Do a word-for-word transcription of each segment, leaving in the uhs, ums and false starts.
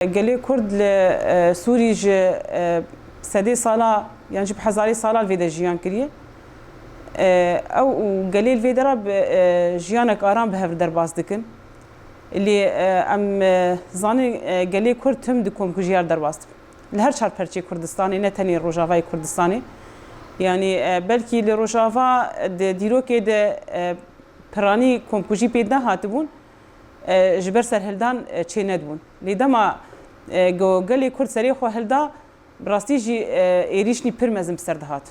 Gelê Kurd li, e, Sûrî ji, e, sedê sala, yan jî bi hezarê sala li vê de jiyan kiriye. E, ew û gelê li vê dera bi, e, jiyanek aram bi hev re derbas dikin. Lê, e, em, e, zanin, e, gelê Kurd tim di komkujiya re derbas dibin. Li her çar perçê Kurdistanê, ne tenê Rojavayê Kurdistanê. Yanî, e, belkî li Rojava di dîrokê de, e, piranî komkujî pê nehatibûn, e, ji ber serhildan, e, çênedibûn. Lê dema, e, go-, gelê Kurd serê xwe hilda, bi rastî jî, e, êrîşnî pir mezin bi ser dihat.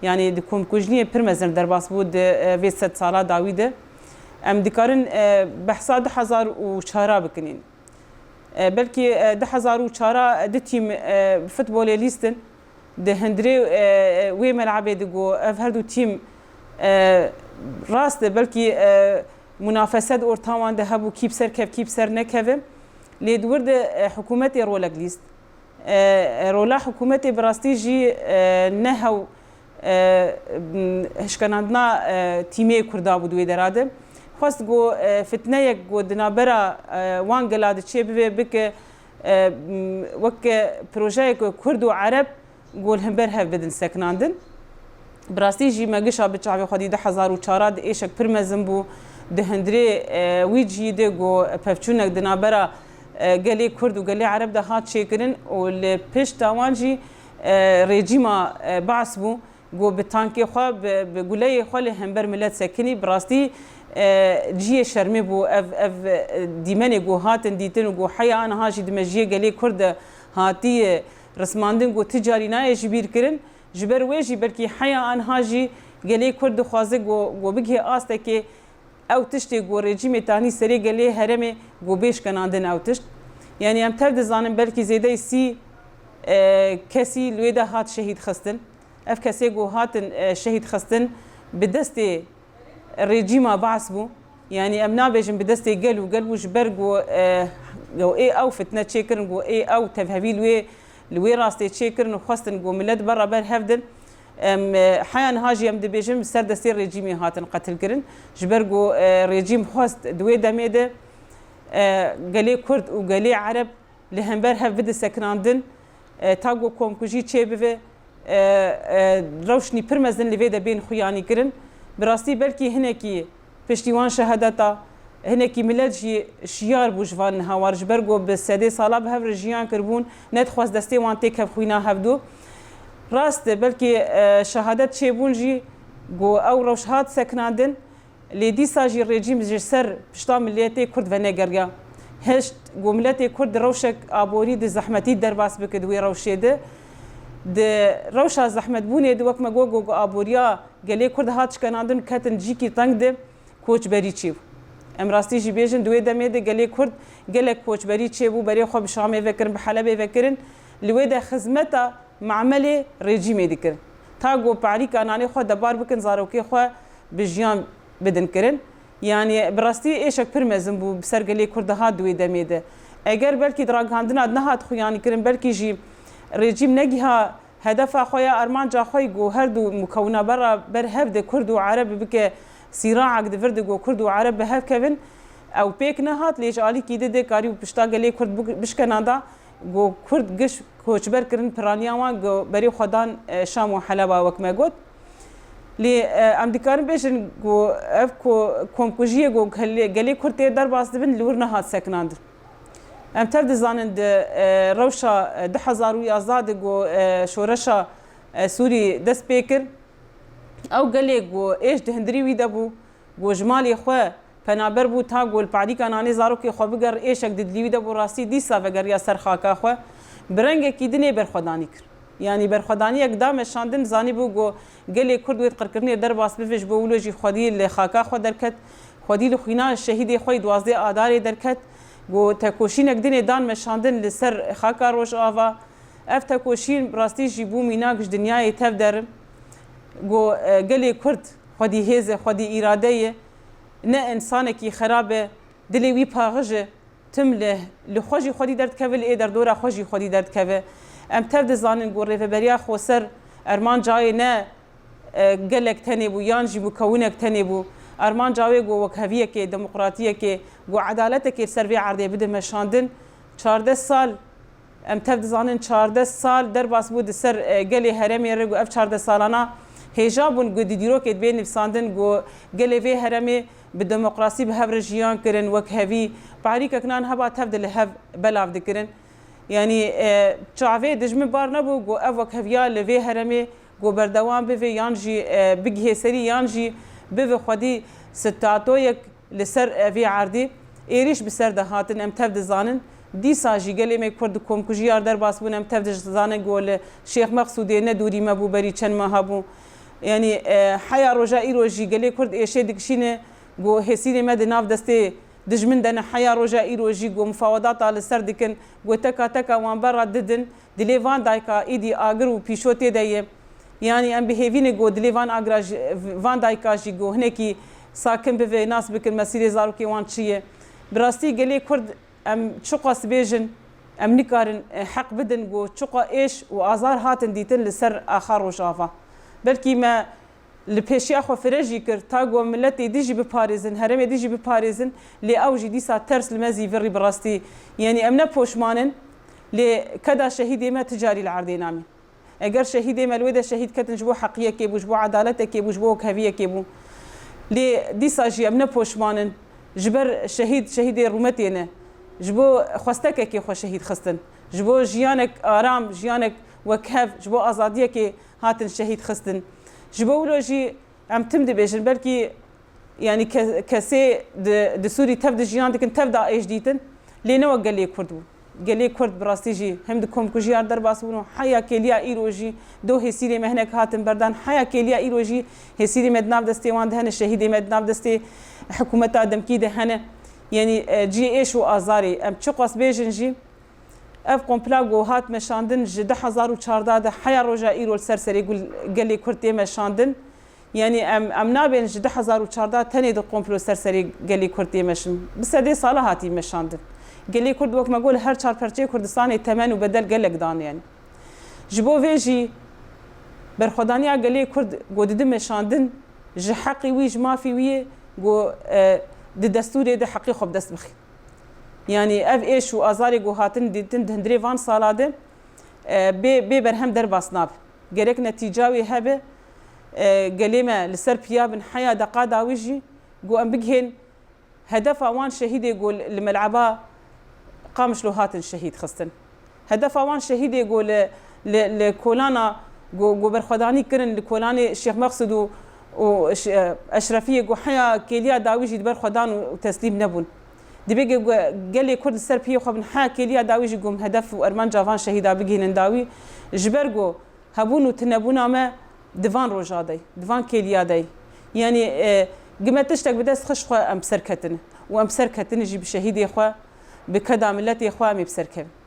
Yanî di komkujniyê pir mezin derbas bû di, e, vê sedsala dawî de. Em dikarin, e, behsa du hezar û çara bikinîn. E, belkî, e, du hezar û çara du tîm, e, futbolê lîstin. Di hundirê, e, wê melabê de got, ev her du tîm, e, rast e, belkî, e, munafese di orta wan de hebû, kî bi ser kev, kî bi ser nekeve. Lê di wir de, e, hikûmetê rolek lîst. E, e, rola hikûmetê bi rastî jî, e, ne hew, e, m, hişkenandina, e, tîmê Kurda bû di wê dera de. Xwest got, e, fitneyek got di navbera, e, wan gela de çê bibe, bike, e, m, weke projeyeke Kurd û Ereb got li hember hev bidin sekinandin. Bi rastî jî me gişa bi çavê xwe dî du hezar û çar de êşek pir mezin bû. Di hundirê, e, wî cihî de got pevçûnek di navbera, e, gelê Kurd û gelê Ereb de hat çêkirin û li pişta wan jî, e, rejîma, e, Baas bû. Got bi tankê xwe, bi, bi guleyê xwe li hember milet sekinî. Bi rastî, e, cihê şermê bû. Ev, ev, e, dîmenê got hatin dîtin û got heya aniha jî di mejiyê gelê Kurd de hatiye rismandin, got ti carî nayê ji bîr kirin. Ji ber wê jî belkî heya aniha jî gelê Kurd dixwaze got, got bigihê astekê ew tiştê got rejîmê tanî serê gelê herêmê got bê şkenandin ew tişt. Yanî em tev dizanin belkî zêdeyî sî, e, kesî li wê de hat şehîd xistin. Ev kesê got hatin, e, şehîd xistin bi destê rejîma Baas bû. Yanî em nabêjin bi destê gel û gel bû ji ber got, e, got ê ew fitne çêkirin, got ê ew tevhevî li wê, li wê rastê çêkirin û xwestin got milet bera ber hev din. Em, e, heya niha jî em dibêjin bi ser destê rejîmê hatin qetilkirin. Ji ber got, e, rejîm xwest di wê demê de, e, gelê Kurd û gelê Ereb li hember hev bide sekinandin, e, ta ku komkujî çêbibe, e, e, rewşnî pir mezin li vê de bên xuyanî kirin. Bi rastî belkî hinekî piştî wan şehadeta, hinekî milet jî şiyar bû ji van niha war, ji ber ku bi sedê sala bi hev re jiyan kiribûn, nedixwest destê wan têkev xwîna hevdu. Rast e, belkî, e, şehadet çêbûn jî ku ew rewş hat sekinandin. Lê dîsa jî rejîm ji ser pişta miletê Kurd venegeriya. Hişt ku miletê Kurd di rewşek aborî di zehmetî derbas bike di wê rewşê de. Di rewşa zehmetbûnê de wek me got, got, got aboriya gelê Kurd hat şkenandin, ketin cîkî teng de koçberî çêbû. Em rastî jî bêjin, di wê demê de gelê Kurd gelek koçberî çêbû, berê xwe bi Şamê vekirin, bi Helebê vekirin. Li wê de xizmeta mamelê rejîmê dikirin. Ta ku parîka nanê xwe debar bikin, zarokê xwe bi jiyan bidin kirin. Yanî bi rastî êşek pir mezin bû bi ser gelê Kurd dihat di wê demê de. Eger belkî di ragihandina nehat xuyanî kirin, belkî jî rejîm negiha hedefa xwe ya armanca xwe ku her du mukewina bera ber hev de Kurd û Ereb bike sîraek di vir de ku Kurd û Ereb bi hev kevin, ew pêk nehat, lê ji alîkî di de karî û pişta gelê Kurd bik-, bişkenanda. Ku Kurd giş koçber kirin, piraniya wan ku berê xwe dan, e, Şam û Heleba wek me got. Lê, e, em dikarin bêjin ku ev ku komkujiyê ku gelê, gelê Kurd tê derbas dibin li wir nehat sekinandin. Em tev dizanin di, e, rewşa, e, du hezar û yazdeh de ku, e, şoreşa, e, Sûrî dest pê kir. Ew gelê ku êş di hundirî wî de bû, ku ji malê xwe penaber bû, ta ku li parîka nanê zarokê xwe biger, êşek di dilî wî de bû, rastî dîsa vegeriya ser xaka xwe, bi rengekî dinê berxwedanî kir. Yanî berxwedaniyek da meşandin, zanîbû ku gelê Kurd wê di qirkirinê derbas bibe, ji bo wilo jî xwedî li xaka xwe derket, xwedî li xwîna şehîdê xwe yî duwazdeh Adarê derket, ku tekoşînek dinê dan meşandin li ser xaka Rojava. Ev tekoşîn bi rastî jî bû mînak ji dinyayê tev derin. Ku, e, gelê Kurd xwedî hêz e, xwedî îrade ye, ne însanekî xerab e, dilê wî paxij e, tim li, li xwe jî xwedî derdikeve, li ê derdora xwe jî xwedî derdikeve. Em tev dizanin ku Rêveberiya Xweser armanca wê ne, e, gelek tenê bû, yan jî mukewinek tenê bû. Armanca wê ku wekheviyekê, demokratiyekê, ku edaletekê li ser vê erdê bide meşandin, Çardeh sal, em tev dizanin, çardeh sal derbas bû di ser, e, gelê herêmê re, ku ev çardeh salana hêja bûn, ku di dîrokê dibê nivîsandin, ku gelê vê herêmê bi demokrasî bi hev re jiyan kirin, wekhevî parîkek nan heba tev de li hev belav dikirin. Yanî, e, çavê dijmin bar nebû, ku ev wekheviya li vê herêmê ku berdewam bive, yan jî, e, bigihê serî, yan jî bive xwedî statoyek li ser, e, vê erdê. Êrîş bi ser de hatin, em tev dizanin. Dîsa jî gelê me Kurd di komkujiya derbas bûn, em tev dizanin, ku li Şêx Meqsûdê ne dûrî me bû, berî çend meha bû. Yanî, e, heya roja îro jî gelê Kurd êşê dikişîne, ku hêsîrê me di nav destê dijmin de ne. Heya roja îro jî ku mufawedata li ser dikin, ku teka teka wan berra didin. Dilê van dayika êdî agir û pîşo tê de ye. Yanî em bi hêvî ne ku dilê van agira jî, van dayika jî ku hinekî sakin bive, nas bikin mesîrê zarokê wan çi ye. Bi rastî gelê Kurd, em çiqas bêjin, em nikarin, e, heq bidin ku çiqa êş û azar hatin dîtin li ser axa Rojava. Belkî me li pêşiya xwe fire jî kir, ta ku miletê dî jî biparêzin, herêmê dî jî biparêzin, lê ew jî dîsa ters li me zîvirî bi rastî. Yanî em ne poşman in, lê keda şehîdê me ti carî li erdê namî. Eger şehîdê me li wê de şehîd ketin, ji bo heqiyekê bû, ji bo edaletekê bû, ji bo wekheviyekê bû. Lê dîsa jî em ne poşman in. Ji ber şehîd, şehîdê rûmetê ne. Ji bo xwestekekê xwe şehîd xistin. Ji bo jiyanek aram, jiyanek wekhev, ji bo azadiyekê hatin şehîd xistin. Ji bo wilo jî em tim dibêjin, belkî, yanî ke-, kesê di, di Sûrî tev de jiyan dikin, tev da êş dîtin, lê ne wek gelê Kurd bû. Gelê Kurd bi rastî jî hem di komkujiya derbas bûn û heya kêliya îro jî do hêsîrê me hinek hatin berdan. Heya kêliya îro jî hêsîrê me di nav destê wan de hene, şehîdê me di nav destê hikûmeta demkî de hene. Yanî, e, cihê êş û azarê, em çiqas bêjin jî, ev kompla ku hat meşandin ji du hezar û çardeh de heya roja îro li ser serê gul-, gelê Kurd tê meşandin. Yanî em, em nabên ji du hezar û çardeh tenê di komplo ser serê gelê Kurd tê meşin. Bi sedê sala hatî meşandin. Gelê Kurd, wek me got, li her çar perçeyê Kurdistanê temen û bedel gelek dan yanî. Ji bo vê jî berxwedaniya gelê Kurd ku didi meşandin, ji heqî wî, ji mafî wî ye ku, e, di destûrê de heqê xwe bi dest bixî. Yanî ev êş û azarê ku hatin dîtin di hundirê van sala de, e, bê, bê berhem derbas nabe. Gerek netîca wê hebe, e, gelê me li ser piya bin heya deqa dawî jî ku em bigihên hedefa wan şehîdê ku li meleba Qamişlo hatin şehîd xistin. Hedefa wan şehîdê ku li, li, li kolana ku, ku berxwedanî kirin li kolanê Şêx Meqsûd û, û Ş-, Eşrefiyê ku heya kêliya dawî jî di ber xwe dan û teslîm nebûn. Dibê ge-, ge-, gelê Kurd li ser piyê xwe bin heya kêliya dawî jî ku hedef û ermanca van şehîda bigihînin dawî. Ji ber ku hebûn û tunebûna me di van roja de, di van kêliya de. Yanî, e, gi me tiştek bi dest xist xwe em bi ser ketin. Û em bi ser ketin jî bi şehîdê xwe, bi keda miletê xwe em ê bi ser kevin.